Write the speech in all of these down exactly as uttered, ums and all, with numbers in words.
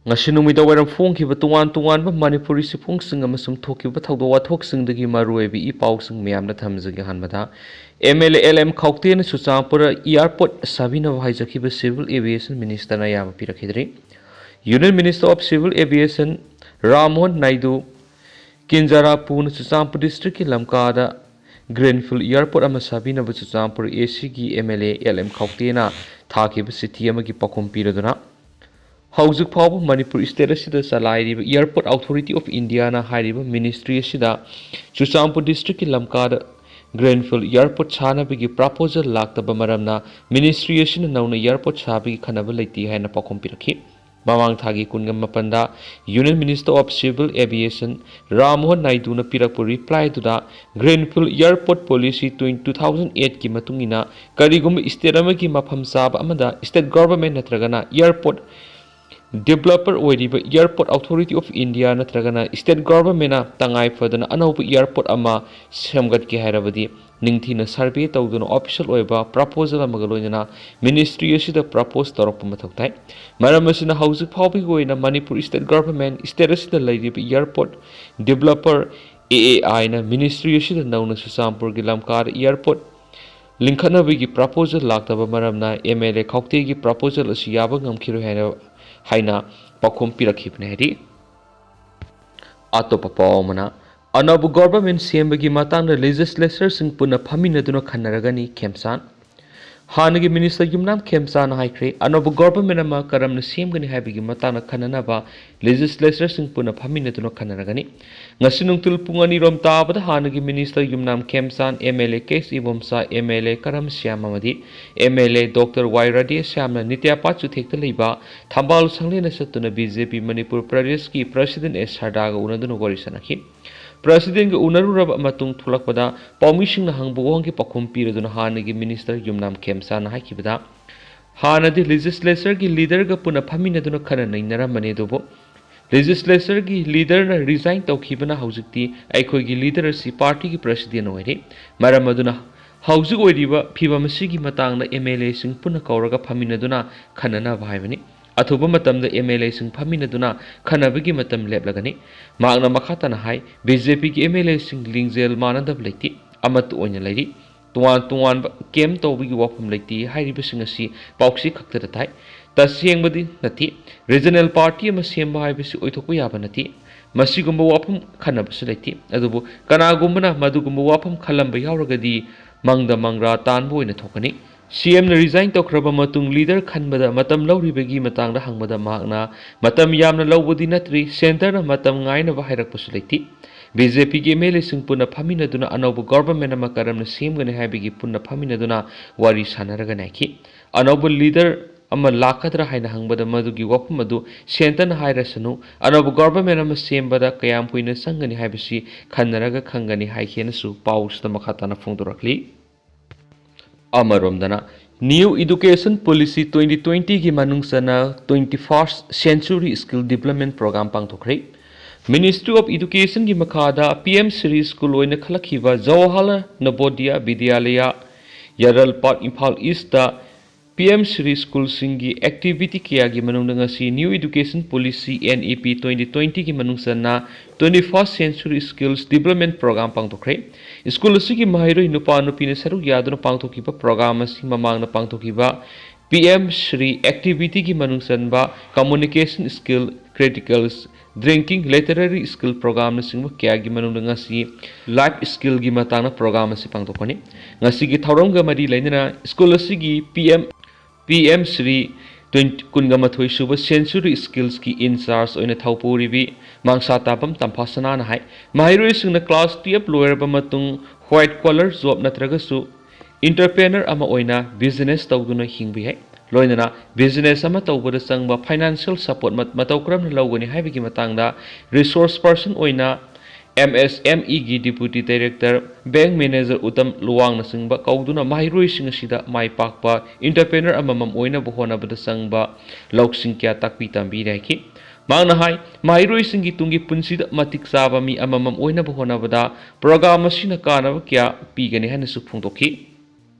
ꯉꯁꯤ ꯅꯨꯃꯤꯗꯥꯡ ꯋꯥꯏꯔꯝ ꯐꯣꯡꯈꯤꯕ ꯇꯣꯉꯥꯟ ꯇꯣꯉꯥꯟꯕ ꯃꯅꯤꯄꯨꯔꯤ ꯆꯦꯐꯣꯡꯁꯤꯡ ꯑꯃꯁꯨꯡ ꯊꯣꯛꯈꯤꯕ ꯊꯧꯗꯣꯛ ꯋꯥꯊꯣꯛꯁꯤꯡꯗꯒꯤ ꯃꯔꯨꯑꯣꯏꯕ ꯏ ꯄꯥꯎꯁꯤꯡ ꯃꯌꯥꯝꯗ ꯊꯝꯖꯒꯦ꯫ ꯑꯍꯥꯟꯕꯗ, M L A L M ꯈꯧꯇꯦꯅ ꯆꯨꯔꯆꯥꯟꯄꯨꯔ ꯏꯌꯥꯔꯄꯣꯔꯠ ꯁꯥꯕꯤꯅꯕ ꯍꯥꯏꯖꯈꯤꯕ ꯁꯤꯚꯤꯜ ꯑꯦꯚꯤꯌꯦꯁꯟ ꯃꯤꯅꯤꯁꯇꯔꯅ ꯑꯌꯥꯕ ꯄꯤꯔꯛꯈꯤꯗ꯭ꯔꯤ꯫ Union minister of civil aviation Rammohan Naidu ꯀꯤꯟꯖꯥꯔꯥꯄꯨꯅ ꯆꯨꯔꯆꯥꯟꯄꯨꯔ ꯗꯤꯁꯇ꯭ꯔꯤꯛꯀꯤ ꯂꯝꯀꯥꯗ ꯒ꯭ꯔꯤꯟꯐꯤꯜ ꯏꯌꯥꯔꯄꯣꯔꯠ ꯑꯃ ꯁꯥꯕꯤꯅꯕ ꯆꯨꯔꯆꯥꯟꯄꯨꯔ ꯑꯦ ꯁꯤꯒꯤ M L A L M ꯈꯧꯇꯦꯅ ꯊꯥꯈꯤꯕ ꯆꯤꯊꯤ ꯑꯃꯒꯤ ꯄꯥꯎꯈꯨꯝ ꯄꯤꯔꯗꯨꯅ, ꯍꯧꯖꯤꯛ ꯐꯥꯎꯕ ꯃꯅꯤꯄꯨꯔ ꯁ꯭ꯇꯦꯠ ꯑꯁꯤꯗ ꯆꯂꯥꯏꯔꯤꯕ ꯏꯌꯥꯔꯄꯣꯔꯠ ꯑꯣꯊꯣꯔꯤꯇꯤ ꯑꯣꯐ ꯏꯟꯗꯤꯌꯥꯅ ꯍꯥꯏꯔꯤꯕ ꯃꯤꯅꯤꯁꯇ꯭ꯔꯤ ꯑꯁꯤꯗ ꯆꯨꯔꯆꯥꯟꯄꯨꯔ ꯗꯤꯁꯇ꯭ꯔꯤꯛꯀꯤ ꯂꯝꯀꯥꯗ ꯒ꯭ꯔꯤꯟꯐꯤꯜ ꯏꯌꯥꯔꯄꯣꯔꯠ ꯁꯥꯅꯕꯒꯤ ꯄ꯭ꯔꯄꯣꯖꯦꯜ ꯂꯥꯛꯇꯕ ꯃꯔꯝꯅ ꯃꯤꯅꯤꯁꯇ꯭ꯔꯤ ꯑꯁꯤꯅ ꯅꯧꯅ ꯏꯌꯥꯔꯄꯣꯔꯠ ꯁꯥꯕꯒꯤ ꯈꯟꯅꯕ ꯂꯩꯇꯦ ꯍꯥꯏꯅ ꯄꯥꯎꯈꯨꯝ ꯄꯤꯔꯛꯈꯤ꯫ ꯃꯃꯥꯡ ꯊꯥꯒꯤ ꯀꯨꯟꯒ ꯃꯥꯄꯟꯗ union minister of civil aviation Rammohan ꯅꯥꯏꯗꯨꯅ ꯄꯤꯔꯛꯄ ꯔꯤꯄ꯭ꯂꯥꯏꯗꯨꯗ, greenfield airport policy two thousand ꯑꯦꯠꯀꯤ ꯃꯇꯨꯡ ꯏꯟꯅ ꯀꯔꯤꯒꯨꯝꯕ ꯁ꯭ꯇꯦꯠ ꯑꯃꯒꯤ ꯃꯐꯝ ꯆꯥꯕ ꯑꯃꯗ ꯁ꯭ꯇꯦꯠ ꯒꯚꯔꯟꯃꯦꯟꯠ ꯅꯠꯇ꯭ꯔꯒꯅ ꯏꯌꯥꯔꯄꯣꯔꯠ ꯗꯤꯕꯦꯂꯄꯔ ꯑꯣꯏꯔꯤꯕ ꯏꯌꯥꯔꯄꯣꯔꯠ ꯑꯣꯊꯣꯔꯤꯇꯤ ꯑꯣꯐ ꯏꯟꯗꯤꯌꯥ ꯅꯠꯇ꯭ꯔꯒꯅ ꯁ꯭ꯇꯦꯠ ꯒꯚꯔꯟꯃꯦꯟꯠꯅ ꯇꯉꯥꯏ ꯐꯗꯅ ꯑꯅꯧꯕ ꯏꯌꯥꯔꯄꯣꯔꯠ ꯑꯃ ꯁꯦꯝꯒꯠꯀꯦ ꯍꯥꯏꯔꯕꯗꯤ, ꯅꯤꯡꯊꯤꯅ ꯁꯔꯚꯦ ꯇꯧꯗꯨꯅ ꯑꯣꯐꯤꯁꯤꯌꯦꯜ ꯑꯣꯏꯕ ꯄ꯭ꯔꯄꯣꯖꯦꯜ ꯑꯃꯒ ꯂꯣꯏꯅꯅ ꯃꯤꯅꯤꯁꯇ꯭ꯔꯤ ꯑꯁꯤꯗ ꯄ꯭ꯔꯄꯣꯖ ꯇꯧꯔꯛꯄ ꯃꯊꯧ ꯇꯥꯏ꯫ ꯃꯔꯝ ꯑꯁꯤꯅ, ꯍꯧꯖꯤꯛ ꯐꯥꯎꯕꯒꯤ ꯑꯣꯏꯅ ꯃꯅꯤꯄꯨꯔ ꯁ꯭ꯇꯦꯠ ꯒꯚꯔꯟꯃꯦꯟꯠ ꯁ꯭ꯇꯦꯠ ꯑꯁꯤꯗ ꯂꯩꯔꯤꯕ ꯏꯌꯥꯔꯄꯣꯔꯠ ꯗꯤꯕꯦꯂꯄꯔ, ꯑꯦ ꯑꯦ ꯑꯥꯏꯅ ꯃꯤꯅꯤꯁꯇ꯭ꯔꯤ ꯑꯁꯤꯗ ꯅꯧꯅ ꯆꯨꯔꯆꯥꯟꯄꯨꯔꯒꯤ ꯂꯝꯀꯥꯗ ꯏꯌꯥꯔꯄꯣꯔꯠ ꯂꯤꯡꯈꯠꯅꯕꯒꯤ ꯄ꯭ꯔꯄꯣꯖꯦꯜ ꯂꯥꯛꯇꯕ ꯃꯔꯝꯅ ꯑꯦꯝ ꯑꯦꯜ ꯑꯦ ꯈꯧꯇꯦꯒꯤ ꯄ꯭ꯔꯄꯣꯖꯦꯜ ꯑꯁꯤ ꯌꯥꯕ ꯉꯝꯈꯤꯔꯣꯏ ꯍꯥꯏꯅ, ꯍꯥꯏꯅ ꯄꯥꯎꯈꯨꯝ ꯄꯤꯔꯛꯈꯤꯕꯅꯤ ꯍꯥꯏꯔꯤ꯫ ꯑꯇꯣꯞꯄ ꯄꯥꯎ ꯑꯃꯅ, ꯑꯅꯧꯕ ꯒꯚꯔꯟꯃꯦꯟꯠ ꯁꯦꯝꯕꯒꯤ ꯃꯇꯥꯡꯗ ꯂꯦꯖꯤꯁꯂꯦꯆꯔꯁꯤꯡ ꯄꯨꯟꯅ ꯐꯝꯃꯤꯟꯅꯗꯨꯅ ꯈꯟꯅꯔꯒꯅꯤ, ꯈꯦꯝꯆꯥꯟ꯫ ꯍꯥꯟꯅꯒꯤ ꯃꯤꯅꯤꯁꯇꯔ ꯌꯨꯝꯅꯥꯝ ꯈꯦꯝꯆꯥꯟꯅ ꯍꯥꯏꯈ꯭ꯔꯦ, ꯑꯅꯧꯕ ꯒꯚꯔꯟꯃꯦꯟꯠ ꯑꯃ ꯀꯔꯝꯅ ꯁꯦꯝꯒꯅꯤ ꯍꯥꯏꯕꯒꯤ ꯃꯇꯥꯡꯗ ꯈꯟꯅꯅꯕ ꯂꯦꯖꯤꯁꯂꯦꯆꯔꯁꯤꯡ ꯄꯨꯟꯅ ꯐꯝꯃꯤꯟꯅꯗꯨꯅ ꯈꯟꯅꯔꯒꯅꯤ꯫ ꯉꯁꯤ ꯅꯨꯡꯊꯤꯜ ꯄꯨꯡ ꯑꯅꯤꯔꯣꯝ ꯇꯥꯕꯗ ꯍꯥꯟꯅꯒꯤ minister Yumnam Khemchand, M L A K S Ibomcha, M L A Karam Shyam ꯑꯃꯗꯤ M L A doctor Y ꯔꯥꯙꯦꯁ꯭ꯌꯥꯝꯅ ꯅꯤꯇ꯭ꯌꯥꯄꯥꯠ ꯆꯨꯊꯦꯛꯇ ꯂꯩꯕ ꯊꯝꯕꯥꯜ ꯁꯪꯂꯦꯟꯗ ꯆꯠꯇꯨꯅ ꯕꯤ ꯖꯦ ꯄꯤ ꯃꯅꯤꯄꯨꯔ ꯄ꯭ꯔꯗꯦꯁꯀꯤ ꯄ꯭ꯔꯁꯤꯗꯦꯟꯠ ꯑꯦꯁ ꯁꯔꯗꯥꯒ ꯎꯅꯗꯨꯅ ꯋꯥꯔꯤ ꯁꯥꯅꯈꯤ꯫ ꯄ꯭ꯔꯁꯤꯗꯦꯟꯠꯒ ꯎꯅꯔꯨꯔꯕ ꯃꯇꯨꯡ ꯊꯣꯛꯂꯛꯄꯗ ꯄꯥꯎꯃꯤꯁꯤꯡꯅ ꯍꯪꯕ ꯋꯥꯍꯪꯒꯤ ꯄꯥꯎꯈꯨꯝ ꯄꯤꯔꯗꯨꯅ ꯍꯥꯟꯅꯒꯤ ꯃꯤꯅꯤꯁꯇꯔ ꯌꯨꯝꯅꯥꯝ ꯈꯦꯝꯆꯥꯟꯅ ꯍꯥꯏꯈꯤꯕꯗ, ꯍꯥꯟꯅꯗꯤ ꯂꯦꯖꯤꯁꯂꯦꯆꯔꯒꯤ ꯂꯤꯗꯔꯒ ꯄꯨꯟꯅ ꯐꯝꯃꯤꯟꯅꯗꯨꯅ ꯈꯟꯅ ꯅꯩꯅꯔꯝꯕꯅꯤ, ꯑꯗꯨꯕꯨ ꯂꯦꯖꯤꯁꯂꯦꯆꯔꯒꯤ ꯂꯤꯗꯔꯅ ꯔꯤꯖꯥꯏꯟ ꯇꯧꯈꯤꯕꯅ ꯍꯧꯖꯤꯛꯇꯤ ꯑꯩꯈꯣꯏꯒꯤ ꯂꯤꯗꯔ ꯑꯁꯤ ꯄꯥꯔꯇꯤꯒꯤ ꯄ꯭ꯔꯁꯤꯗꯦꯟꯠ ꯑꯣꯏꯔꯦ꯫ ꯃꯔꯝ ꯑꯗꯨꯅ ꯍꯧꯖꯤꯛ ꯑꯣꯏꯔꯤꯕ ꯐꯤꯚꯝ ꯑꯁꯤꯒꯤ ꯃꯇꯥꯡꯗ ꯑꯦꯝ ꯑꯦꯜ ꯑꯦꯁꯤꯡ ꯄꯨꯟꯅ ꯀꯧꯔꯒ ꯐꯝꯃꯤꯟꯅꯗꯨꯅ ꯈꯟꯅꯅꯕ ꯍꯥꯏꯕꯅꯤ꯫ ꯑꯊꯨꯕ ꯃꯇꯝꯗ ꯑꯦꯝ ꯑꯦꯜ ꯑꯦꯁꯤꯡ ꯐꯝꯃꯤꯟꯅꯗꯨꯅ ꯈꯟꯅꯕꯒꯤ ꯃꯇꯝ ꯂꯦꯞꯂꯒꯅꯤ꯫ ꯃꯍꯥꯛꯅ ꯃꯈꯥ ꯇꯥꯅ ꯍꯥꯏ, ꯕꯤ ꯖꯦ ꯄꯤꯒꯤ ꯑꯦꯝ ꯑꯦꯜ ꯑꯦꯁꯤꯡ ꯂꯤꯡꯖꯦꯜ ꯃꯥꯟꯅꯗꯕ ꯂꯩꯇꯦ, ꯑꯃꯠꯇ ꯑꯣꯏꯅ ꯂꯩꯔꯤ꯫ ꯇꯣꯉꯥꯟ ꯇꯣꯉꯥꯟꯕ ꯀꯦꯝ ꯇꯧꯕꯒꯤ ꯋꯥꯐꯝ ꯂꯩꯇꯦ ꯍꯥꯏꯔꯤꯕꯁꯤꯡ ꯑꯁꯤ ꯄꯥꯎꯆꯦ ꯈꯛꯇꯗ ꯇꯥꯏ꯫ ꯇꯁꯦꯡꯕꯗꯤ ꯅꯠꯇꯦ꯫ ꯔꯤꯖꯅꯦꯜ ꯄꯥꯔꯇꯤ ꯑꯃ ꯁꯦꯝꯕ ꯍꯥꯏꯕꯁꯤ ꯑꯣꯏꯊꯣꯛꯄ ꯌꯥꯕ ꯅꯠꯇꯦ꯫ ꯃꯁꯤꯒꯨꯝꯕ ꯋꯥꯐꯝ ꯈꯟꯅꯕꯁꯨ ꯂꯩꯇꯦ꯫ ꯑꯗꯨꯕꯨ ꯀꯅꯥꯒꯨꯝꯕꯅ ꯃꯗꯨꯒꯨꯝꯕ ꯋꯥꯐꯝ ꯈꯜꯂꯝꯕ ꯌꯥꯎꯔꯒꯗꯤ ꯃꯪꯗ ꯃꯪꯒ꯭ꯔꯥ ꯇꯥꯟꯕ ꯑꯣꯏꯅ ꯊꯣꯛꯀꯅꯤ꯫ ꯁꯤ ꯑꯦꯝꯅ ꯔꯤꯖꯥꯏꯟ ꯇꯧꯈ꯭ꯔꯕ ꯃꯇꯨꯡ ꯂꯤꯗꯔ ꯈꯟꯕꯗ ꯃꯇꯝ ꯂꯧꯔꯤꯕꯒꯤ ꯃꯇꯥꯡꯗ ꯍꯪꯕꯗ ꯃꯍꯥꯛꯅ, "ꯃꯇꯝ ꯌꯥꯝꯅ ꯂꯧꯕꯗꯤ ꯅꯠꯇ꯭ꯔꯤ, ꯁꯦꯟꯇꯔꯅ ꯃꯇꯝ ꯉꯥꯏꯅꯕ ꯍꯥꯏꯔꯛꯄꯁꯨ ꯂꯩꯇꯦ꯫ ꯕꯤ ꯖꯦ ꯄꯤꯒꯤ ꯑꯦꯝ ꯑꯦꯜ ꯑꯦꯁꯤꯡ ꯄꯨꯟꯅ ꯐꯝꯃꯤꯟꯅꯗꯨꯅ ꯑꯅꯧꯕ ꯒꯣꯚꯔꯟꯃꯦꯟꯠ ꯑꯃ ꯀꯔꯝꯅ ꯁꯦꯝꯒꯅꯤ ꯍꯥꯏꯕꯒꯤ ꯄꯨꯟꯅ ꯐꯝꯃꯤꯟꯅꯗꯨꯅ ꯋꯥꯔꯤ ꯁꯥꯟꯅꯔꯒꯅꯤ" ꯍꯥꯏꯈꯤ꯫ ꯑꯅꯧꯕ ꯂꯤꯗꯔ ꯑꯃ ꯂꯥꯛꯀꯗ꯭ꯔꯥ ꯍꯥꯏꯅ ꯍꯪꯕꯗ ꯃꯗꯨꯒꯤ ꯋꯥꯐꯝ ꯑꯗꯨ ꯁꯦꯟꯇꯔꯅ ꯍꯥꯏꯔꯁꯅꯨ, ꯑꯅꯧꯕ ꯒꯣꯚꯔꯟꯃꯦꯟꯠ ꯑꯃ ꯁꯦꯝꯕꯗ ꯀꯌꯥꯝ ꯀꯨꯏꯅ ꯆꯪꯒꯅꯤ ꯍꯥꯏꯕꯁꯤ ꯈꯟꯅꯔꯒ ꯈꯪꯒꯅꯤ ꯍꯥꯏꯈꯤꯅꯁꯨ ꯄꯥꯎꯁꯤꯗ ꯃꯈꯥ ꯇꯥꯅ ꯐꯣꯡꯗꯣꯔꯛꯂꯤ꯫ ꯑꯃꯔꯣꯝꯗꯅ, New Education Policy twenty twenty ꯒꯤ ꯃꯅꯨꯡ ꯆꯟꯅ twenty-first Century Skill Development Program ꯄꯥꯡꯊꯣꯛꯈ꯭ꯔꯦ꯫ Ministry of Education ꯒꯤ ꯃꯈꯥꯗ ꯄꯤ ꯑꯦꯝ ꯁ꯭ꯔꯤ ꯁ꯭ꯀꯨꯜ ꯑꯣꯏꯅ ꯈꯜꯂꯛꯈꯤꯕ Jawaharlal Navodaya Vidyalaya, Yaralpat, Imphal east P M SHRI ꯁ꯭ꯀꯨꯜꯁꯤꯡꯒꯤ ꯑꯦꯛꯇꯤꯚꯤꯇꯤ ꯀꯌꯥꯒꯤ ꯃꯅꯨꯡꯗ ꯉꯁꯤ New Education Policy, N E P twenty twenty ꯒꯤ ꯃꯅꯨꯡ ꯆꯟꯅ twenty-first Century Skills Development Program ꯄꯥꯡꯊꯣꯛꯈ꯭ꯔꯦ꯫ ꯁ꯭ꯀꯨꯜ ꯑꯁꯤꯒꯤ ꯃꯍꯩꯔꯣꯏ ꯅꯨꯄꯥ ꯅꯨꯄꯤꯅ ꯁꯔꯨꯛ ꯌꯥꯗꯨꯅ ꯄꯥꯡꯊꯣꯛꯈꯤꯕ ꯄ꯭ꯔꯣꯒ꯭ꯔꯥꯝ ꯑꯁꯤ ꯃꯃꯥꯡꯗ ꯄꯥꯡꯊꯣꯛꯈꯤꯕ ꯄꯤ ꯑꯦꯝ ꯁ꯭ꯔꯤ ꯑꯦꯛꯇꯤꯚꯤꯇꯤꯒꯤ ꯃꯅꯨꯡ ꯆꯟꯕ Communication Skill, Criticals, Drinking, Literary Skill ꯄ꯭ꯔꯣꯒ꯭ꯔꯥꯝꯅꯆꯤꯡꯕ ꯀꯌꯥꯒꯤ ꯃꯅꯨꯡꯗ ꯉꯁꯤ ꯂꯥꯏꯐ ꯁ꯭ꯀꯤꯜꯒꯤ ꯃꯇꯥꯡꯗ ꯄ꯭ꯔꯣꯒ꯭ꯔꯥꯝ ꯑꯁꯤ ꯄꯥꯡꯊꯣꯛꯄꯅꯤ꯫ ꯉꯁꯤꯒꯤ ꯊꯧꯔꯝꯒ ꯃꯔꯤ ꯂꯩꯅꯅ ꯁ꯭ꯀꯨꯜ ꯑꯁꯤꯒꯤ P M P M Shri twenty, ꯀꯨꯟꯒ ꯃꯥꯊꯣꯏ ꯁꯨꯕ Century Skills ꯀꯤ in charge ꯑꯣꯏꯅ ꯊꯧ ꯄꯨꯔꯤꯕꯤ ꯃꯥꯡꯁꯥ ꯇꯥꯕꯝ ꯇꯝꯐꯥ ꯁꯅꯥꯅ ꯍꯥꯏ, ꯃꯍꯩꯔꯣꯏꯁꯤꯡꯅ class twelve ꯂꯣꯏꯔꯕ ꯃꯇꯨꯡ white collar job ꯅꯠꯇ꯭ꯔꯒꯁꯨ entrepreneur ꯑꯃ ꯑꯣꯏꯅ business ꯇꯧꯗꯨꯅ ꯍꯤꯡꯕ ꯌꯥꯏ꯫ ꯂꯣꯏꯅꯅ business ꯑꯃ ꯇꯧꯕꯗ ꯆꯪꯕ financial support ꯃꯠ-, ꯃꯇꯧ ꯀꯔꯝꯅ ꯂꯧꯒꯅꯤ ꯍꯥꯏꯕꯒꯤ ꯃꯇꯥꯡꯗ resource person ꯑꯣꯏꯅ M S M E ꯒꯤ Deputy Director, Bank Manager Uttam ꯂꯨꯋꯥꯡꯅꯆꯤꯡꯕ ꯀꯧꯗꯨꯅ ꯃꯍꯩꯔꯣꯏꯁꯤꯡ ꯑꯁꯤꯗ ꯃꯥꯏ ꯄꯥꯛꯄ entrepreneur ꯑꯃꯃꯝ ꯑꯣꯏꯅꯕ ꯍꯣꯠꯅꯕꯗ ꯆꯪꯕ ꯂꯧꯁꯤꯡ ꯀꯌꯥ ꯇꯥꯛꯄꯤ ꯇꯝꯕꯤꯔꯦ ꯍꯥꯏꯈꯤ꯫ ꯃꯍꯥꯛꯅ ꯍꯥꯏ, ꯃꯍꯩꯔꯣꯏꯁꯤꯡꯒꯤ ꯇꯨꯡꯒꯤ ꯄꯨꯟꯁꯤꯗ ꯃꯇꯤꯛ ꯆꯥꯕ ꯃꯤ ꯑꯃꯃꯝ ꯑꯣꯏꯅꯕ ꯍꯣꯠꯅꯕꯗ ꯄ꯭ꯔꯣꯒ꯭ꯔꯥꯝ ꯑꯁꯤꯅ ꯀꯥꯟꯅꯕ ꯀꯌꯥ ꯄꯤꯒꯅꯤ ꯍꯥꯏꯅꯁꯨ ꯐꯣꯡꯗꯣꯛꯈꯤ꯫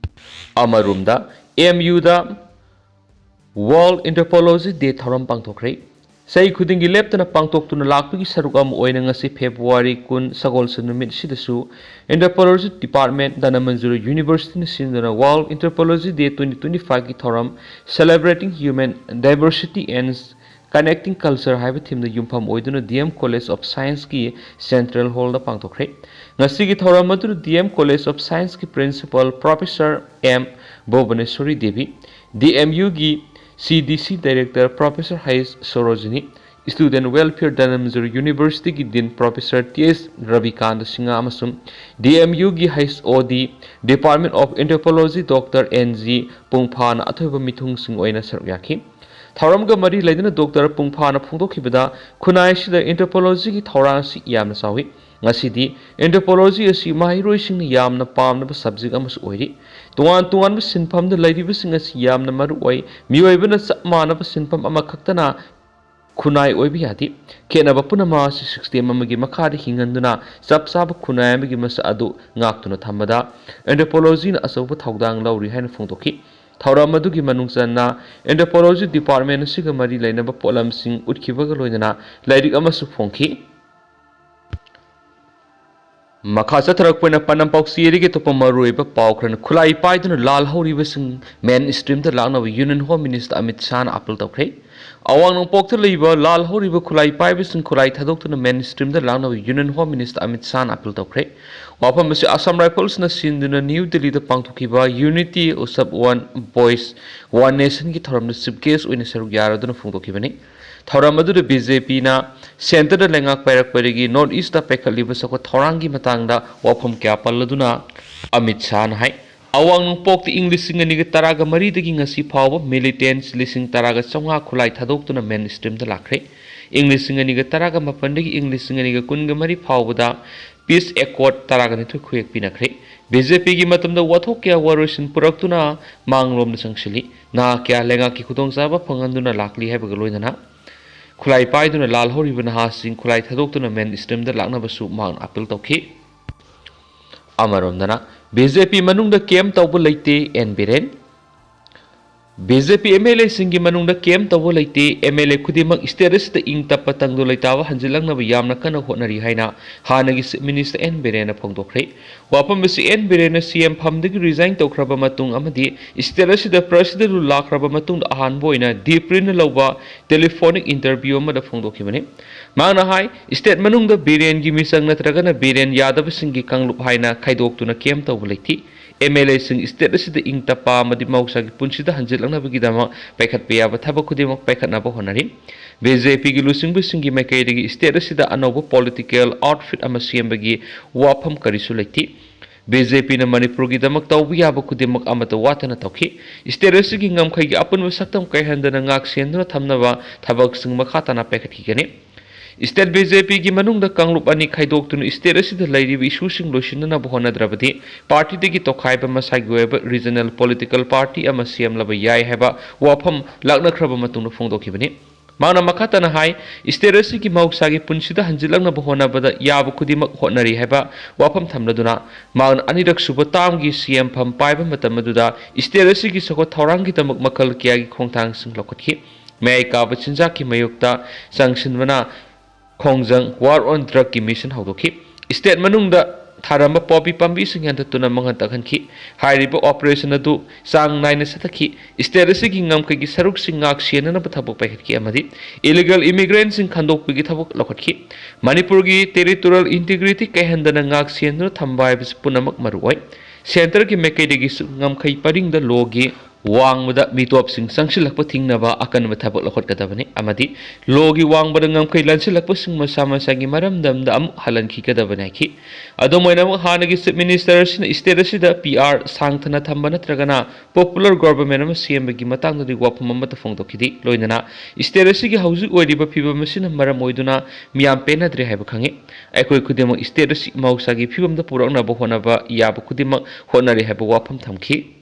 ꯑꯃꯔꯣꯝꯗ, M U ꯗ World Anthropology Day ꯊꯧꯔꯝ ꯄꯥꯡꯊꯣꯛꯈ꯭ꯔꯦ꯫ ꯆꯍꯤ ꯈꯨꯗꯤꯡꯒꯤ ꯂꯦꯞꯇꯅ ꯄꯥꯡꯊꯣꯛꯇꯨꯅ ꯂꯥꯛꯄꯒꯤ ꯁꯔꯨꯛ ꯑꯃ ꯑꯣꯏꯅ ꯉꯁꯤ February ꯀꯨꯟ ꯁꯒꯣꯜꯁꯦꯟ ꯅꯨꯃꯤꯠ ꯑꯁꯤꯗꯁꯨ Anthropology Department, ꯙꯅꯃꯟꯖꯨꯔꯤ Universityꯅ ꯁꯤꯟꯗꯨꯅ World Anthropology Day twenty twenty-fiveꯒꯤ ꯊꯧꯔꯝ Celebrating Human Diversity and Connecting Culture ꯍꯥꯏꯕ themeꯗ ꯌꯨꯝꯐꯝ ꯑꯣꯏꯗꯨꯅ D M College of Scienceꯀꯤ Central Hallꯗ ꯄꯥꯡꯊꯣꯛꯈ꯭ꯔꯦ꯫ ꯉꯁꯤꯒꯤ ꯊꯧꯔꯝ ꯑꯗꯨꯗ D M College of Scienceꯀꯤ Principal Professor M ꯚꯨꯕꯅꯦꯁ꯭ꯋꯔꯤ Devi, D M Uꯒꯤ C D C Director Professor H Sarojini, Student Welfare, Dhanamanjuri Universityꯒꯤ Dean Professor T S Rabikanta Singh ꯑꯃꯁꯨꯡ D M Uꯒꯤ H O D, Department of Anthropology, Doctor N G ꯄꯨꯡꯐꯥꯅ ꯑꯊꯣꯏꯕ ꯃꯤꯊꯨꯡꯁꯤꯡ ꯑꯣꯏꯅ ꯁꯔꯨꯛ ꯌꯥꯈꯤ꯫ ꯊꯧꯔꯝꯒ ꯃꯔꯤ ꯂꯩꯅꯅ doctor ꯄꯨꯡꯐꯥꯅ ꯐꯣꯡꯗꯣꯛꯈꯤꯕꯗ, ꯈꯨꯟꯅꯥꯏꯁꯤꯗ Anthropologyꯒꯤ ꯊꯧꯔꯥꯡ ꯑꯁꯤ ꯌꯥꯝꯅ ꯆꯥꯎꯏ꯫ ꯉꯁꯤꯗꯤ Anthropology ꯑꯁꯤ ꯃꯍꯩꯔꯣꯏꯁꯤꯡꯅ ꯌꯥꯝꯅ ꯄꯥꯝꯅꯕ subject ꯑꯃꯁꯨ ꯑꯣꯏꯔꯤ꯫ ꯇꯣꯉꯥꯟ ꯇꯣꯉꯥꯟꯕ ꯁꯤꯟꯐꯝꯗ ꯂꯩꯔꯤꯕꯁꯤꯡ ꯑꯁꯤ ꯌꯥꯝꯅ ꯃꯔꯨ ꯑꯣꯏ꯫ ꯃꯤꯑꯣꯏꯕꯅ ꯆꯞ ꯃꯥꯟꯅꯕ ꯁꯤꯟꯐꯝ ꯑꯃꯈꯛꯇꯅ ꯈꯨꯟꯅꯥꯏ ꯑꯣꯏꯕ ꯌꯥꯗꯦ꯫ ꯈꯦꯠꯅꯕ ꯄꯨꯝꯅꯃꯛ ꯑꯁꯤ system ꯑꯃꯒꯤ ꯃꯈꯥꯗ ꯍꯤꯡꯍꯟꯗꯨꯅ ꯆꯞ ꯆꯥꯕ ꯈꯨꯟꯅꯥꯏ ꯑꯃꯒꯤ ꯃꯁꯛ ꯑꯗꯨ ꯉꯥꯛꯇꯨꯅ ꯊꯝꯕꯗ Anthropologyꯅ ꯑꯆꯧꯕ ꯊꯧꯗꯥꯡ ꯂꯧꯔꯤ ꯍꯥꯏꯅ ꯐꯣꯡꯗꯣꯛꯈꯤ꯫ ꯊꯧꯔꯝ ꯑꯗꯨꯒꯤ ꯃꯅꯨꯡ ꯆꯟꯅ Anthropology Department ꯑꯁꯤꯒ ꯃꯔꯤ ꯂꯩꯅꯕ ꯄꯣꯠꯂꯝꯁꯤꯡ ꯎꯠꯈꯤꯕꯒ ꯂꯣꯏꯅꯅ ꯂꯥꯏꯔꯤꯛ ꯑꯃꯁꯨ ꯐꯣꯡꯈꯤ꯫ ꯃꯈꯥ ꯆꯠꯊꯔꯛꯄ ꯑꯣꯏꯅ ꯄꯥꯟꯗꯝ ꯄꯥꯎꯆꯦ ꯑꯗꯨꯒꯤ ꯑꯇꯣꯞꯄ ꯃꯔꯨꯑꯣꯏꯕ ꯄꯥꯎ ꯈꯔꯅ, ꯈꯨꯠꯂꯥꯏ ꯄꯥꯏꯗꯨꯅ ꯂꯥꯜ ꯍꯧꯔꯤꯕꯁꯤꯡ main streamꯗ ꯂꯥꯛꯅꯕ Union Home Minister Amit ꯁꯥꯍꯅ appeal ꯇꯧꯈ꯭ꯔꯦ꯫ ꯑꯋꯥꯡ ꯅꯣꯡꯄꯣꯛꯇ ꯂꯩꯕ ꯂꯥꯜ ꯍꯧꯔꯤꯕ ꯈꯨꯠꯂꯥꯏ ꯄꯥꯏꯕꯁꯤꯡ ꯈꯨꯠꯂꯥꯏ ꯊꯥꯗꯣꯛꯇꯨꯅ main streamꯗ ꯂꯥꯛꯅꯕ Union Home Minister Amit ꯁꯥꯍꯅ appeal ꯇꯧꯈ꯭ꯔꯦ꯫ ꯋꯥꯐꯝ ꯑꯁꯤ Assam Riflesꯅ ꯁꯤꯟꯗꯨꯅ ꯅ꯭ꯌꯨ ꯗꯤꯜꯂꯤꯗ ꯄꯥꯡꯊꯣꯛꯈꯤꯕ Unity Utsav One Voice One Nationꯒꯤ ꯊꯧꯔꯝꯗ chief guest ꯑꯣꯏꯅ ꯁꯔꯨꯛ ꯌꯥꯔꯗꯨꯅ ꯐꯣꯡꯗꯣꯛꯈꯤꯕꯅꯤ꯫ ꯊꯧꯔꯝ ꯑꯗꯨꯗ BJPꯅ centreꯗ ꯂꯩꯉꯥꯛ ꯄꯥꯏꯔꯛꯄꯗꯒꯤ North Eastꯇ ꯄꯥꯏꯈꯠꯂꯤꯕ ꯆꯥꯎꯈꯠ ꯊꯧꯔꯥꯡꯒꯤ ꯃꯇꯥꯡꯗ ꯋꯥꯐꯝ ꯀꯌꯥ ꯄꯜꯂꯗꯨꯅ ꯑꯃꯤꯠ ꯁꯥꯍꯅ ꯍꯥꯏ, ꯑꯋꯥꯡ ꯅꯣꯡꯄꯣꯛꯇ ꯏꯪ ꯂꯤꯁꯤꯡ ꯑꯅꯤꯒ ꯇꯔꯥꯒ ꯃꯔꯤꯗꯒꯤ ꯉꯁꯤ ꯐꯥꯎꯕ militants ꯂꯤꯁꯤꯡ ꯇꯔꯥꯒ ꯆꯥꯝꯃꯉꯥ ꯈꯨꯠꯂꯥꯏ ꯊꯥꯗꯣꯛꯇꯨꯅ main streamꯗ ꯂꯥꯛꯈ꯭ꯔꯦ꯫ ꯏꯪ ꯂꯤꯁꯤꯡ ꯑꯅꯤꯒ ꯇꯔꯥꯒ ꯃꯥꯄꯟꯗꯒꯤ ꯏꯪ ꯂꯤꯁꯤꯡ ꯑꯅꯤꯒ ꯀꯨꯟꯒ ꯃꯔꯤ ꯐꯥꯎꯕꯗ peace accord ꯇꯔꯥꯒ ꯅꯤꯊꯣꯏ ꯈꯨꯌꯦꯛ ꯄꯤꯅꯈ꯭ꯔꯦ꯫ BJPꯒꯤ ꯃꯇꯝꯗ ꯋꯥꯊꯣꯛ ꯀꯌꯥ ꯋꯥꯔꯣꯏꯁꯤꯟ ꯄꯨꯔꯛꯇꯨꯅ ꯃꯥꯡꯂꯣꯝꯗ ꯆꯪꯁꯤꯜꯂꯤ꯫ ꯅꯍꯥ ꯀꯌꯥ ꯂꯩꯉꯥꯛꯀꯤ ꯈꯨꯗꯣꯡꯆꯥꯕ ꯐꯪꯍꯟꯗꯨꯅ ꯂꯥꯛꯂꯤ ꯍꯥꯏꯕꯒ ꯂꯣꯏꯅꯅ ꯈꯨꯠꯂꯥꯏ ꯄꯥꯏꯗꯨꯅ ꯂꯥꯜ ꯍꯧꯔꯤꯕ ꯅꯍꯥꯁꯤꯡ ꯈꯨꯠꯂꯥꯏ ꯊꯥꯗꯣꯛꯇꯨꯅ main streamꯗ ꯂꯥꯛꯅꯕꯁꯨ ꯃꯍꯥꯛꯅ appeal ꯇꯧꯈꯤ꯫ ꯑꯃꯔꯣꯝꯗꯅ BJP ꯃꯅꯨꯡꯗ camp ꯇꯧꯕ ꯂꯩꯇꯦ, N Biren. B J P M L ꯑꯦꯁꯤꯡꯒꯤ ꯃꯅꯨꯡꯗ ꯀꯦꯝ ꯇꯧꯕ ꯂꯩꯇꯦ, ꯑꯦꯝ ꯑꯦꯜ ꯑꯦ ꯈꯨꯗꯤꯡꯃꯛ ꯁ꯭ꯇꯦꯠ ꯑꯁꯤꯗ ꯏꯪ ꯇꯞꯄ ꯇꯪꯗꯨ ꯂꯩꯇꯥꯕ ꯍꯟꯖꯤꯜꯂꯛꯅꯕ ꯌꯥꯝꯅ ꯀꯟꯅ ꯍꯣꯠꯅꯔꯤ ꯍꯥꯏꯅ ꯍꯥꯟꯅꯒꯤ ꯆꯤꯐ ꯃꯤꯅꯤꯁꯇꯔ ꯑꯦꯟ ꯕꯤꯔꯦꯟꯅ ꯐꯣꯡꯗꯣꯛꯈ꯭ꯔꯦ꯫ ꯋꯥꯐꯝ ꯑꯁꯤ ꯑꯦꯟ ꯕꯤꯔꯦꯟꯅ ꯁꯤ ꯑꯦꯝ ꯐꯝꯗꯒꯤ ꯔꯤꯖꯥꯏꯟ ꯇꯧꯈ꯭ꯔꯕ ꯃꯇꯨꯡ ꯑꯃꯗꯤ ꯁ꯭ꯇꯦꯠ ꯑꯁꯤꯗ ꯄ꯭ꯔꯁꯤꯗꯦꯟꯠ ꯂꯥꯛꯈ꯭ꯔꯕ ꯃꯇꯨꯡꯗ ꯑꯍꯥꯟꯕ ꯑꯣꯏꯅ ꯗꯤꯞ ꯄ꯭ꯔꯤꯟꯅ ꯂꯧꯕ ꯇꯦꯂꯤꯐꯣꯅꯤꯛ ꯏꯟꯇꯔꯚ꯭ꯌꯨ ꯑꯃꯗ ꯐꯣꯡꯗꯣꯛꯈꯤꯕꯅꯤ꯫ ꯃꯍꯥꯛꯅ ꯍꯥꯏ, ꯁ꯭ꯇꯦꯠ ꯃꯅꯨꯡꯗ ꯕꯤꯔꯦꯟꯒꯤ ꯃꯤꯆꯪ ꯅꯠꯇ꯭ꯔꯒꯅ ꯕꯤꯔꯦꯟ ꯌꯥꯗꯕꯁꯤꯡꯒꯤ ꯀꯥꯡꯂꯨꯞ ꯍꯥꯏꯅ ꯈꯥꯏꯗꯣꯛꯇꯨꯅ ꯀꯦꯝ ꯇꯧꯕ ꯂꯩꯇꯦ꯫ ꯑꯦꯝ ꯑꯦꯜ ꯑꯦꯁꯤꯡ ꯁ꯭ꯇꯦꯠ ꯑꯁꯤꯗ ꯏꯪ ꯇꯞꯄ ꯑꯃꯗꯤ ꯃꯍꯧꯁꯥꯒꯤ ꯄꯨꯟꯁꯤꯗ ꯍꯟꯖꯤꯜꯂꯛꯅꯕꯒꯤꯗꯃꯛ ꯄꯥꯏꯈꯠꯄ ꯌꯥꯕ ꯊꯕꯛ ꯈꯨꯗꯤꯡꯃꯛ ꯄꯥꯏꯈꯠꯅꯕ ꯍꯣꯠꯅꯔꯤ꯫ ꯕꯤ ꯖꯦ ꯄꯤꯒꯤ ꯂꯨꯆꯤꯡꯕꯁꯤꯡꯒꯤ ꯃꯥꯏꯀꯩꯗꯒꯤ ꯁ꯭ꯇꯦꯠ ꯑꯁꯤꯗ ꯑꯅꯧꯕ ꯄꯣꯂꯤꯇꯤꯀꯦꯜ ꯑꯥꯎꯠꯐꯤꯠ ꯑꯃ ꯁꯦꯝꯕꯒꯤ ꯋꯥꯐꯝ ꯀꯔꯤꯁꯨ ꯂꯩꯇꯦ꯫ ꯕꯤ ꯖꯦ ꯄꯤꯅ ꯃꯅꯤꯄꯨꯔꯒꯤꯗꯃꯛ ꯇꯧꯕ ꯌꯥꯕ ꯈꯨꯗꯤꯡꯃꯛ ꯑꯃꯠꯇ ꯋꯥꯠꯇꯅ ꯇꯧꯈꯤ꯫ ꯁ꯭ꯇꯦꯠ ꯑꯁꯤꯒꯤ ꯉꯝꯈꯩꯒꯤ ꯑꯄꯨꯟꯕ ꯁꯛꯇꯝ ꯀꯥꯏꯍꯟꯗꯅ ꯉꯥꯛ ꯁꯦꯟꯗꯨꯅ ꯊꯝꯅꯕ ꯊꯕꯛꯁꯤꯡ ꯃꯈꯥ ꯇꯥꯅ ꯄꯥꯏꯈꯠꯈꯤꯒꯅꯤ꯫ ꯁ꯭ꯇꯦꯠ ꯕꯤ ꯖꯦ ꯄꯤꯒꯤ ꯃꯅꯨꯡꯗ ꯀꯥꯡꯂꯨꯞ ꯑꯅꯤ ꯈꯥꯏꯗꯣꯛꯇꯨꯅ ꯁ꯭ꯇꯦꯠ ꯑꯁꯤꯗ ꯂꯩꯔꯤꯕ ꯏꯁꯨꯁꯤꯡ ꯂꯣꯏꯁꯤꯟꯅꯅꯕ ꯍꯣꯠꯅꯗ꯭ꯔꯕꯗꯤ ꯄꯥꯔꯇꯤꯗꯒꯤ ꯇꯣꯈꯥꯏꯕ ꯃꯁꯥꯒꯤ ꯑꯣꯏꯕ ꯔꯤꯖꯅꯦꯜ ꯄꯣꯂꯤꯇꯤꯀꯦꯜ ꯄꯥꯔꯇꯤ ꯑꯃ ꯁꯦꯝꯂꯕ ꯌꯥꯏ ꯍꯥꯏꯕ ꯋꯥꯐꯝ ꯂꯥꯛꯅꯈ꯭ꯔꯕ ꯃꯇꯨꯡꯗ ꯐꯣꯡꯗꯣꯛꯈꯤꯕꯅꯤ꯫ ꯃꯍꯥꯛꯅ ꯃꯈꯥ ꯇꯥꯅ ꯍꯥꯏ, ꯁ꯭ꯇꯦꯠ ꯑꯁꯤꯒꯤ ꯃꯍꯧꯁꯥꯒꯤ ꯄꯨꯟꯁꯤꯗ ꯍꯟꯖꯤꯜꯂꯛꯅꯕ ꯍꯣꯠꯅꯕꯗ ꯌꯥꯕ ꯈꯨꯗꯤꯡꯃꯛ ꯍꯣꯠꯅꯔꯤ ꯍꯥꯏꯕ ꯋꯥꯐꯝ ꯊꯝꯂꯗꯨꯅ ꯃꯍꯥꯛꯅ ꯑꯅꯤꯔꯛ ꯁꯨꯕ ꯇꯥꯝꯒꯤ ꯁꯤ ꯑꯦꯝ ꯐꯝ ꯄꯥꯏꯕ ꯃꯇꯝ ꯑꯗꯨꯗ ꯁ꯭ꯇꯦꯠ ꯑꯁꯤꯒꯤ ꯆꯥꯎꯈꯠ ꯊꯧꯔꯥꯡꯒꯤꯗꯃꯛ ꯃꯈꯜ ꯀꯌꯥꯒꯤ ꯈꯣꯡꯊꯥꯡꯁꯤꯡ ꯂꯧꯈꯠꯈꯤ꯫ ꯃꯌꯥꯏ ꯀꯥꯕ ꯆꯤꯟꯖꯥꯛꯀꯤ ꯃꯥꯌꯣꯛꯇ ꯆꯪꯁꯤꯟꯕꯅ ꯈꯣꯡꯖꯪ, War on Drug ꯀꯤ ꯃꯤꯁꯟ ꯍꯧꯗꯣꯛꯈꯤ꯫ ꯁ꯭ꯇꯦꯠ ꯃꯅꯨꯡꯗ ꯊꯥꯔꯝꯕ ꯄꯣꯄꯤ ꯄꯥꯝꯕꯤꯁꯤꯡ ꯍꯦꯟꯊꯠꯇꯨꯅ ꯃꯥꯡꯍꯟ ꯇꯥꯛꯍꯟꯈꯤ꯫ ꯍꯥꯏꯔꯤꯕ ꯑꯣꯄꯔꯦꯁꯟ ꯑꯗꯨ ꯆꯥꯡ ꯅꯥꯏꯅ ꯆꯠꯊꯈꯤ꯫ ꯁ꯭ꯇꯦꯠ ꯑꯁꯤꯒꯤ ꯉꯝꯈꯩꯒꯤ ꯁꯔꯨꯛꯁꯤꯡ ꯉꯥꯛ ꯁꯦꯟꯅꯅꯕ ꯊꯕꯛ ꯄꯥꯏꯈꯠꯈꯤ ꯑꯃꯗꯤ ꯏꯂꯤꯒꯦꯜ ꯏꯃꯤꯒ꯭ꯔꯦꯟꯠꯁꯤꯡ ꯈꯟꯗꯣꯛꯄꯒꯤ ꯊꯕꯛ ꯂꯧꯈꯠꯈꯤ꯫ ꯃꯅꯤꯄꯨꯔꯒꯤ ꯇꯦꯔꯤꯇꯣꯔꯤꯌꯦꯜ ꯏꯟꯇꯤꯒ꯭ꯔꯤꯇꯤ ꯀꯥꯏꯍꯟꯗꯅ ꯉꯥꯛ ꯁꯦꯟꯗꯨꯅ ꯊꯝꯕ ꯍꯥꯏꯕꯁꯤ ꯄꯨꯝꯅꯃꯛ ꯃꯔꯨ ꯑꯣꯏ꯫ ꯁꯦꯟꯇꯔꯒꯤ ꯃꯥꯏꯀꯩꯗꯒꯤꯁꯨ ꯉꯝꯈꯩ ꯄꯔꯤꯡꯗ ꯂꯣꯒꯤ ꯋꯥꯡꯃꯗ ꯃꯤꯇꯣꯞꯁꯤꯡ ꯆꯪꯁꯤꯜꯂꯛꯄ ꯊꯤꯡꯅꯕ ꯑꯀꯟꯕ ꯊꯕꯛ ꯂꯧꯈꯠꯀꯗꯕꯅꯤ ꯑꯃꯗꯤ ꯂꯣꯒꯤ ꯋꯥꯡꯃꯗ ꯉꯝꯈꯩ ꯂꯥꯟꯁꯤꯜꯂꯛꯄꯁꯤꯡ ꯃꯁꯥ ꯃꯁꯥꯒꯤ ꯃꯔꯝꯗꯝꯗ ꯑꯃꯨꯛ ꯍꯜꯍꯟꯈꯤꯒꯗꯕꯅꯤ ꯍꯥꯏꯈꯤ꯫ ꯑꯗꯨꯝ ꯑꯣꯏꯅꯃꯛ, ꯍꯥꯟꯅꯒꯤ ꯆꯤꯐ ꯃꯤꯅꯤꯁꯇꯔ ꯑꯁꯤꯅ ꯁ꯭ꯇꯦꯠ ꯑꯁꯤꯗ ꯄꯤ ꯑꯥꯔ ꯁꯥꯡꯊꯅ ꯊꯝꯕ ꯅꯠꯇ꯭ꯔꯒꯅ ꯄꯣꯄꯨꯂꯔ ꯒꯣꯚꯔꯟꯃꯦꯟꯠ ꯑꯃ ꯁꯦꯝꯕꯒꯤ ꯃꯇꯥꯡꯗꯗꯤ ꯋꯥꯐꯝ ꯑꯃꯠꯇ ꯐꯣꯡꯗꯣꯛꯈꯤꯗꯦ꯫ ꯂꯣꯏꯅꯅ ꯁ꯭ꯇꯦꯠ ꯑꯁꯤꯒꯤ ꯍꯧꯖꯤꯛ ꯑꯣꯏꯔꯤꯕ ꯐꯤꯕꯝ ꯑꯁꯤꯅ ꯃꯔꯝ ꯑꯣꯏꯗꯨꯅ ꯃꯤꯌꯥꯝ ꯄꯦꯟꯅꯗ꯭ꯔꯦ ꯍꯥꯏꯕ ꯈꯪꯉꯤ꯫ ꯑꯩꯈꯣꯏ ꯈꯨꯗꯤꯡꯃꯛ ꯁ꯭ꯇꯦꯠ ꯑꯁꯤ ꯃꯍꯧꯁꯥꯒꯤ ꯐꯤꯕꯝꯗ ꯄꯨꯔꯛꯅꯕ ꯍꯣꯠꯅꯕ ꯌꯥꯕ ꯈꯨꯗꯤꯡꯃꯛ ꯍꯣꯠꯅꯔꯤ ꯍꯥꯏꯕ ꯋꯥꯐꯝ ꯊꯝꯈꯤ꯫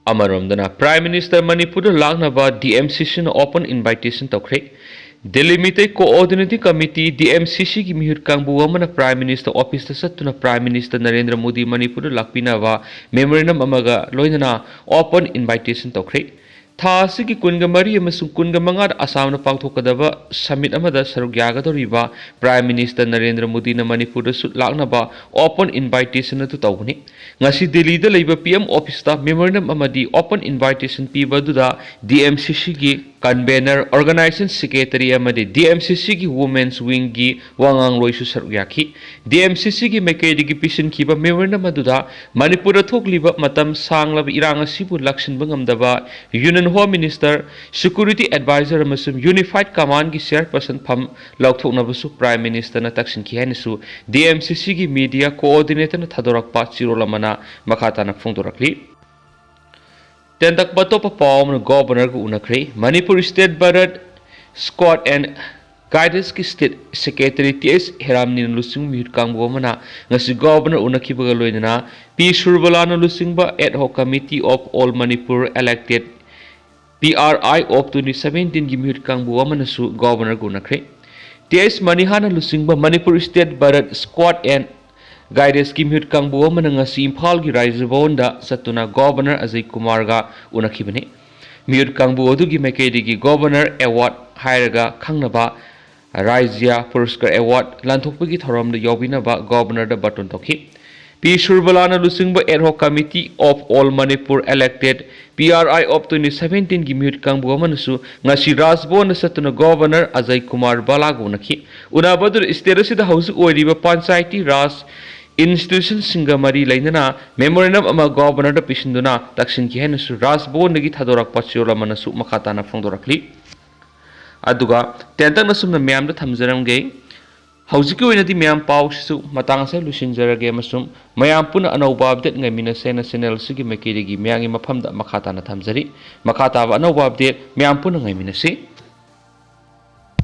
ꯑꯃꯔꯣꯝꯗꯅ, ꯄ꯭ꯔꯥꯏꯝ ꯃꯤꯅꯤꯁꯇꯔ ꯃꯅꯤꯄꯨꯔꯗ ꯂꯥꯛꯅꯕ ꯗꯤ ꯑꯦꯝ ꯁꯤ ꯁꯤꯅ ꯑꯣꯄꯟ ꯏꯟꯚꯥꯏꯇꯦꯁꯟ ꯇꯧꯈ꯭ꯔꯦ꯫ Delhi Meitei coordinating committee, D M C ꯁꯤꯒꯤ ꯃꯤꯍꯨꯠ ꯀꯥꯡꯕꯨ ꯑꯃꯅ ꯄ꯭ꯔꯥꯏꯝ ꯃꯤꯅꯤꯁꯇꯔ ꯑꯣꯐꯤꯁꯇ ꯆꯠꯇꯨꯅ ꯄ꯭ꯔꯥꯏꯝ ꯃꯤꯅꯤꯁꯇꯔ ꯅꯔꯦꯟꯗ꯭ꯔ ꯃꯣꯗꯤ ꯃꯅꯤꯄꯨꯔꯗ ꯂꯥꯛꯄꯤꯅꯕ ꯃꯦꯃꯣꯔꯦꯟꯗꯝ ꯑꯃꯒ ꯂꯣꯏꯅꯅ ꯑꯣꯄꯟ ꯏꯟꯚꯥꯏꯇꯦꯁꯟ ꯇꯧꯈ꯭ꯔꯦ꯫ ꯊꯥ ꯑꯁꯤꯒꯤ ꯀꯨꯟꯒ ꯃꯔꯤ ꯑꯃꯁꯨꯡ ꯀꯨꯟꯒ ꯃꯉꯥꯗ ꯑꯁꯥꯝꯗ ꯄꯥꯡꯊꯣꯛꯀꯗꯕ ꯁꯃꯤꯠ ꯑꯃꯗ ꯁꯔꯨꯛ ꯌꯥꯒꯗꯧꯔꯤꯕ ꯄ꯭ꯔꯥꯏꯝ ꯃꯤꯅꯤꯁꯇꯔ ꯅꯔꯦꯟꯗ꯭ꯔ ꯃꯣꯗꯤꯅ ꯃꯅꯤꯄꯨꯔꯗꯁꯨ ꯂꯥꯛꯅꯕ ꯑꯣꯄꯟ ꯏꯟꯚꯥꯏꯇꯦꯁꯟ ꯑꯗꯨ ꯇꯧꯕꯅꯤ꯫ ꯉꯁꯤ ꯗꯦꯜꯂꯤꯗ ꯂꯩꯕ ꯄꯤ ꯑꯦꯝ ꯑꯣꯐꯤꯁꯇ ꯃꯦꯃꯣꯔꯦꯟꯗꯝ ꯑꯃꯗꯤ ꯑꯣꯄꯟ ꯏꯟꯚꯥꯏꯇꯦꯁꯟ ꯄꯤꯕ ꯑꯗꯨꯗ ꯗꯤ ꯑꯦꯝ ꯁꯤ ꯁꯤꯒꯤ ꯀꯟꯚꯦꯅꯔ, ꯑꯣꯔꯒꯅꯥꯏꯖꯦꯁꯟ ꯁꯦꯀ꯭ꯔꯦꯇꯔꯤ ꯑꯃꯗꯤ ꯗꯤ ꯑꯦꯝ ꯁꯤ ꯁꯤꯒꯤ ꯋꯨꯃꯦꯟꯁ ꯋꯤꯡꯒꯤ ꯋꯥꯉꯥꯡꯂꯣꯏꯁꯨ ꯁꯔꯨꯛ ꯌꯥꯈꯤ꯫ ꯗꯤ ꯑꯦꯝ ꯁꯤ ꯁꯤꯒꯤ ꯃꯥꯏꯀꯩꯗꯒꯤ ꯄꯤꯁꯤꯟꯈꯤꯕ ꯃꯦꯃꯣꯔꯦꯟꯗꯝ ꯑꯗꯨꯗ ꯃꯅꯤꯄꯨꯔꯗ ꯊꯣꯛꯂꯤꯕ ꯃꯇꯝ ꯁꯥꯡꯂꯕ ꯏꯔꯥꯡ ꯑꯁꯤꯕꯨ ꯂꯥꯛꯁꯤꯟꯕ ꯉꯝꯗꯕ union home minister, security adviser ꯑꯃꯁꯨꯡ ꯌꯨꯅꯤꯐꯥꯏꯗ ꯀꯃꯥꯟꯒꯤ ꯆꯤꯌꯔꯄꯔꯁꯟ ꯐꯝ ꯂꯧꯊꯣꯛꯅꯕꯁꯨ ꯄ꯭ꯔꯥꯏꯝ ꯃꯤꯅꯤꯁꯇꯔꯅ ꯇꯛꯁꯤꯟꯈꯤ ꯍꯥꯏꯅꯁꯨ ꯗꯤ ꯑꯦꯝ ꯁꯤ ꯁꯤꯒꯤ ꯃꯤꯗꯤꯌꯥ ꯀꯣꯑꯣꯔꯗꯤꯅꯦꯇꯔꯅ ꯊꯥꯗꯣꯔꯛꯄ ꯆꯦꯔꯣꯜ ꯑꯃꯅ ꯃꯈꯥ ꯇꯥꯅ ꯐꯣꯡꯗꯣꯔꯛꯂꯤ꯫ ꯇꯦꯟꯇꯛꯄ ꯑꯇꯣꯞꯄ ꯄꯥꯎ ꯑꯃꯅ ꯒꯣꯚꯔꯅꯔꯒ ꯎꯅꯈ꯭ꯔꯦ꯫ Manipur state Bharat scout and ꯒꯥꯏꯗꯦꯟꯁꯀꯤ ꯁ꯭ꯇꯦꯠ ꯁꯦꯀ꯭ꯔꯦꯇꯔꯤ ꯇꯤ ꯑꯩꯆ ꯍꯦꯔꯥꯝꯅꯤꯅ ꯂꯨꯆꯤꯡꯕ ꯃꯤꯍꯨꯠ ꯀꯥꯡꯕꯨ ꯑꯃꯅ ꯉꯁꯤ ꯒꯣꯚꯔꯅꯔ ꯎꯅꯈꯤꯕꯒ ꯂꯣꯏꯅꯅ ꯄꯤ ꯁꯨꯔꯕꯂꯥꯅ ꯂꯨꯆꯤꯡꯕ Ad Hoc Committee of All Manipur Elected, P R I of twenty seventeenꯒꯤ ꯃꯤꯍꯨꯠ ꯀꯥꯡꯕꯨ ꯑꯃꯅꯁꯨ ꯒꯣꯚꯔꯅꯔꯒ ꯎꯅꯈ꯭ꯔꯦ꯫ ꯇꯤ ꯑꯩꯆ ꯃꯅꯤꯍꯥꯅ ꯂꯨꯆꯤꯡꯕ Manipur state Bharat scout and ꯒꯥꯏꯗꯦꯟꯁꯀꯤ ꯃꯤꯍꯨꯠ ꯀꯥꯡꯕꯨ ꯑꯃꯅ ꯉꯁꯤ ꯏꯝꯐꯥꯜꯒꯤ ꯔꯥꯖ ꯚꯋꯟꯗ ꯆꯠꯇꯨꯅ ꯒꯣꯚꯔꯅꯔ ꯑꯖꯌ ꯀꯨꯃꯥꯔꯒ ꯎꯅꯈꯤꯕꯅꯤ꯫ ꯃꯤꯍꯨꯠ ꯀꯥꯡꯕꯨ ꯑꯗꯨꯒꯤ ꯃꯥꯏꯀꯩꯗꯒꯤ ꯒꯣꯚꯔꯅꯔ ꯑꯦꯋꯥꯔꯗ ꯍꯥꯏꯔꯒ ꯈꯪꯅꯕ ꯔꯥꯖ꯭ꯌ ꯄꯨꯔꯁꯀꯥꯔ ꯑꯦꯋꯥꯔꯗ ꯂꯥꯟꯊꯣꯛꯄꯒꯤ ꯊꯧꯔꯝꯗ ꯌꯥꯎꯕꯤꯅꯕ ꯒꯣꯚꯔꯅꯔꯗ ꯕꯥꯔꯇꯣꯟ ꯇꯧꯈꯤ꯫ ꯄꯤ ꯁꯨꯔꯕꯂꯥꯅ ꯂꯨꯆꯤꯡꯕ Ad Hoc Committee of All Manipur Elected, P R I of twenty seventeenꯒꯤ ꯃꯤꯍꯨꯠ ꯀꯥꯡꯕꯨ ꯑꯃꯅꯁꯨ ꯉꯁꯤ ꯔꯥꯖ ꯚꯋꯟꯗ ꯆꯠꯇꯨꯅ ꯒꯣꯚꯔꯅꯔ ꯑꯖꯌ ꯀꯨꯃꯥꯔ ꯚꯥꯂꯥꯒ ꯎꯅꯈꯤ꯫ ꯎꯅꯕ ꯑꯗꯨꯗ ꯁ꯭ꯇꯦꯠ ꯑꯁꯤꯗ ꯍꯧꯖꯤꯛ ꯑꯣꯏꯔꯤꯕ ꯄꯟꯆꯥꯌꯇꯤ ꯔꯥꯖ ꯏꯟꯁꯇꯤꯇ꯭ꯌꯨꯁꯟꯁꯤꯡꯒ ꯃꯔꯤ ꯂꯩꯅꯅ ꯃꯦꯃꯣꯔꯦꯟꯗꯝ ꯑꯃ ꯒꯣꯚꯔꯅꯔꯗ ꯄꯤꯁꯤꯟꯗꯨꯅ ꯇꯛꯁꯤꯟꯈꯤ ꯍꯥꯏꯅꯁꯨ ꯔꯥꯖ ꯚꯋꯟꯗꯒꯤ ꯊꯥꯗꯣꯔꯛꯄ ꯆꯦꯔꯣꯜ ꯑꯃꯅꯁꯨ ꯃꯈꯥ ꯇꯥꯅ ꯐꯣꯡꯗꯣꯔꯛꯂꯤ꯫ ꯑꯗꯨꯒ ꯇꯦꯟꯇꯛꯅ ꯁꯨꯝꯅ ꯃꯌꯥꯝꯗ ꯊꯝꯖꯔꯝꯒꯦ꯫ ꯍꯧꯖꯤꯛꯀꯤ ꯑꯣꯏꯅꯗꯤ ꯃꯌꯥꯝ ꯄꯥꯎꯁꯤꯁꯨ ꯃꯇꯥꯡ ꯑꯁꯤꯗ ꯂꯣꯏꯁꯤꯟꯖꯔꯒꯦ ꯑꯃꯁꯨꯡ ꯃꯌꯥꯝ ꯄꯨꯟꯅ ꯑꯅꯧꯕ ꯑꯞꯗꯦꯠ ꯉꯥꯏꯃꯤꯟꯅꯁꯦꯅ ꯆꯦꯅꯦꯜ ꯑꯁꯤꯒꯤ ꯃꯥꯏꯀꯩꯗꯒꯤ ꯃꯌꯥꯝꯒꯤ ꯃꯐꯝꯗ ꯃꯈꯥ ꯇꯥꯅ ꯊꯝꯖꯔꯤ꯫ ꯃꯈꯥ ꯇꯥꯕ ꯑꯅꯧꯕ ꯑꯞꯗꯦꯠ ꯃꯌꯥꯝ ꯄꯨꯟꯅ ꯉꯥꯏꯃꯤꯟꯅꯁꯤ꯫